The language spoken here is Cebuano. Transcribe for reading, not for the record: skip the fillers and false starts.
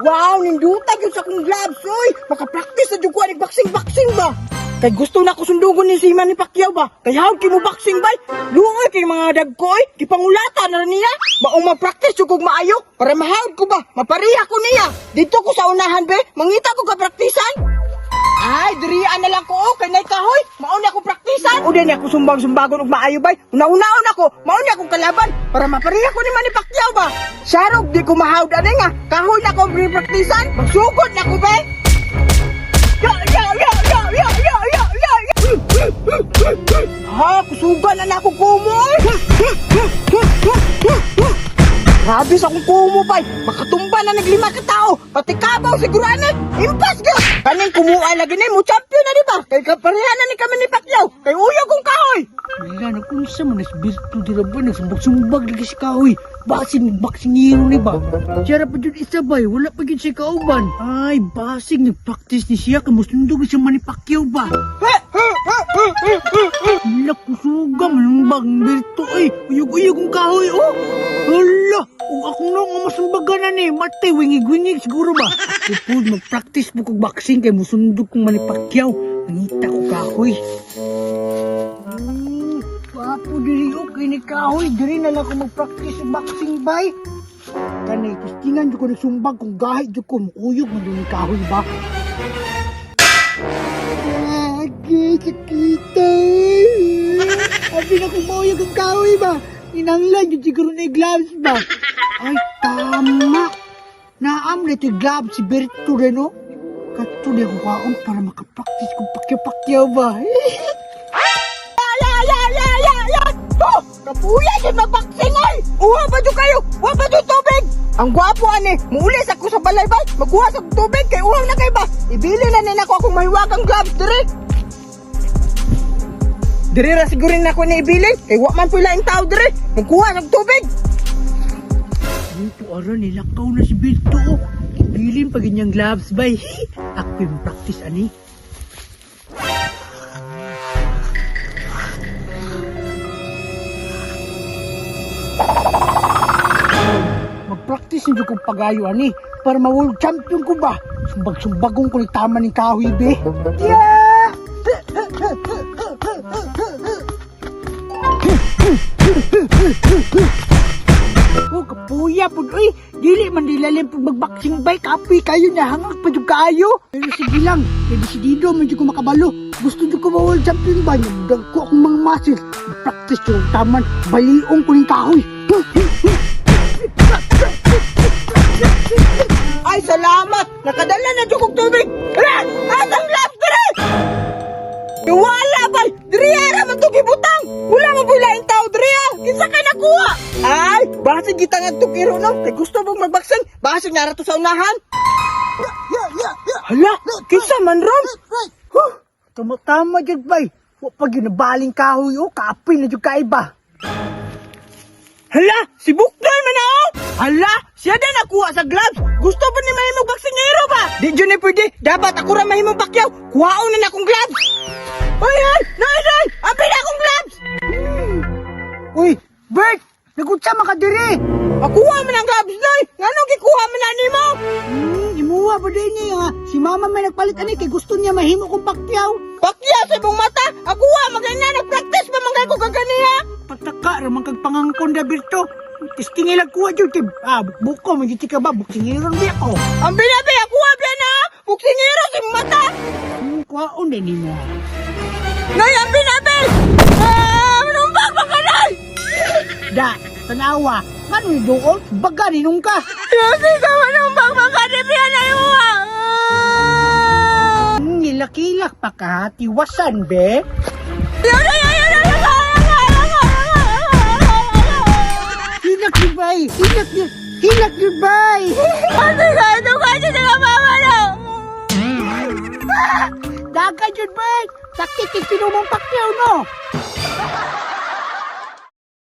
Wow, ninduta gyud sa akong gloves, oy. Maka-practice na jud ko aning boxing-boxing ba. Kay gusto na ko sundugon ni si Manny Pacquiao ba. Kay how kay mo boxing bay? Luoy kay mga dagko oy, gipangulata na ra niya. Maong ma-practice jud kog maayo para mahawd ko ba, mapareha ko niya. Dito ko sa unahan be, mangita ko ka praktisan. Ay, dirian na lang ko oh, kay nay kahoy. Mao na akong praktisan. Uday niya ako sumbag-sumbagon og maayo bay. Una-unaon ako, mao niya akong kalaban para mapareha ko ni Manny Pacquiao ba. Sarog di ko mahawd ani nga. Kahoy na ako praktisan. Magsugod na ko be. Ya ya ya ya ya ya ya ya. Ya. Ha, kusugan na na ako kumo. Oy. Grabe sa akong kumo bay. Makatumba na naglima ka tao. Pati kabaw siguro ani. Impas gyud. Kaning kumuha lagi ni mo champion na di ba? Kay kapareha na ni kami ni Pacquiao. Kay uyog kong kahoy. Wala na kung sa man Berto dira ba nagsumbag-sumbag lagi si kahoy. Basig boxingero ni ba? Siya ra pa jud isa bay, wala pa jud siya kauban. Ay, basig nagpractice ni siya kay mosundog siya Manny Pacquiao ba. Hala, kusuga man bang Berto ay. Uyog-uyog ang kahoy oh. Hala, ug ako no nga masumbagan na ni, matay wingig-wingig siguro ba. Ako po magpractice po kog boxing kay mosundog kong Manny Pacquiao. Nangita ko kahoy. Wapo diri o kay ni kahoy diri na lang ko mag-practice sa boxing bay. Kanay tustingan jud ko nagsumbag kung gahit jud ko muuyog man jud ni kahoy ba. Lagi sakita. Abi na kung mauyog ang kahoy ba. Inanglan jud siguro na yung gloves ba. Ay tama. Naam na ito yung gloves si Berto rin no. Kato na akong kaon para makapractice kung pakyaw-pakyaw ba. Ya ya ya ya ya ya. Oh, kapuya jud magboxing oy. Uwa pa jud kayo. Wa pa jud tubig. Ang gwapo ani, muulis ako sa balay bay. Magkuha sa tubig kay uhaw na kay ba. Ibili na nila ko akong mahiwagang gloves diri. Diri ra siguro na ako ni ibilin kay wa man pula ang tao diri. Magkuha ng tubig. Dito ara nilakaw na si Berto. Oh. Ibilin pa ganyang gloves bay. Ako yung practice ani. Mag-practice ninyo kong pagayo ani para ma-world champion ko ba? Sumbag-sumbagong ko ni tama ni kahoy be. Yeah! Oh, kapuya po. Uy, dili man dilalim pag magboxing bay. Kapoy kayo na hangag pa jud kaayo. Pero sige lang, kay desidido man jud ko makabalo. Gusto jud ko ma-world champion ba? Nagdag ko akong mga muscles. Practice yung taman. Baliong ko ning kahoy. Ay, salamat! Nakadala na jud kog tubig. Hala, asang gloves diri? Wala bay! Diri ara man to gibutang. Wala man pula ang tao diri ah. Kinsa kay nakuha? Ay, basig kita nga tukiro no. Kay gusto mong magboxing, basig nara to sa unahan. Hala, kinsa man ron? Huh, tama-tama jud bay. Wa pa gyud nabaling kahoy oh, kapoy na jud kaiba. Hala, si Buknoy man na oh! Hala, siya din nakuha sa gloves. Gusto ba ni mahimong boksingero ba? Di jud ni pwede. Dapat ako ra mahimong Pacquiao. Kuhaon na na akong gloves. Hoy, hoy! Nay, nay! Abi na akong gloves! Uy, Bert, nagutsa man ka diri. Makuha man ang gloves, Noy! Nganong gikuha man na nimo? Imuha ba din niya? Si mama may nagpalit ani kay gusto niya mahimo kong pakyaw. Pacquiao sa imong mata! Akuha magay na nag-practice pa man kay ko kaganiha! Pataka ra man kag pangangkon da Berto. Testing ilang kuha jud kay ah buko man jud ka ba buksingiron bi ako. Ang binabi, akuha biya na! Boksingero sa imong mata! Kuhaon din nimo. Noy, ang binabi! Ah, manumbag ba ka, Noy? Da, tanawa. Ngano ni duol? Baga ninong ka. Kasi ka manumbag ba ka, di biya na imuha! Ngilak-ilak pa ka, tiwasan be. Hilak yun bay, hilak yun, hilak yun bay. Daga yun bay, sakit yung tinumang pakyaw no.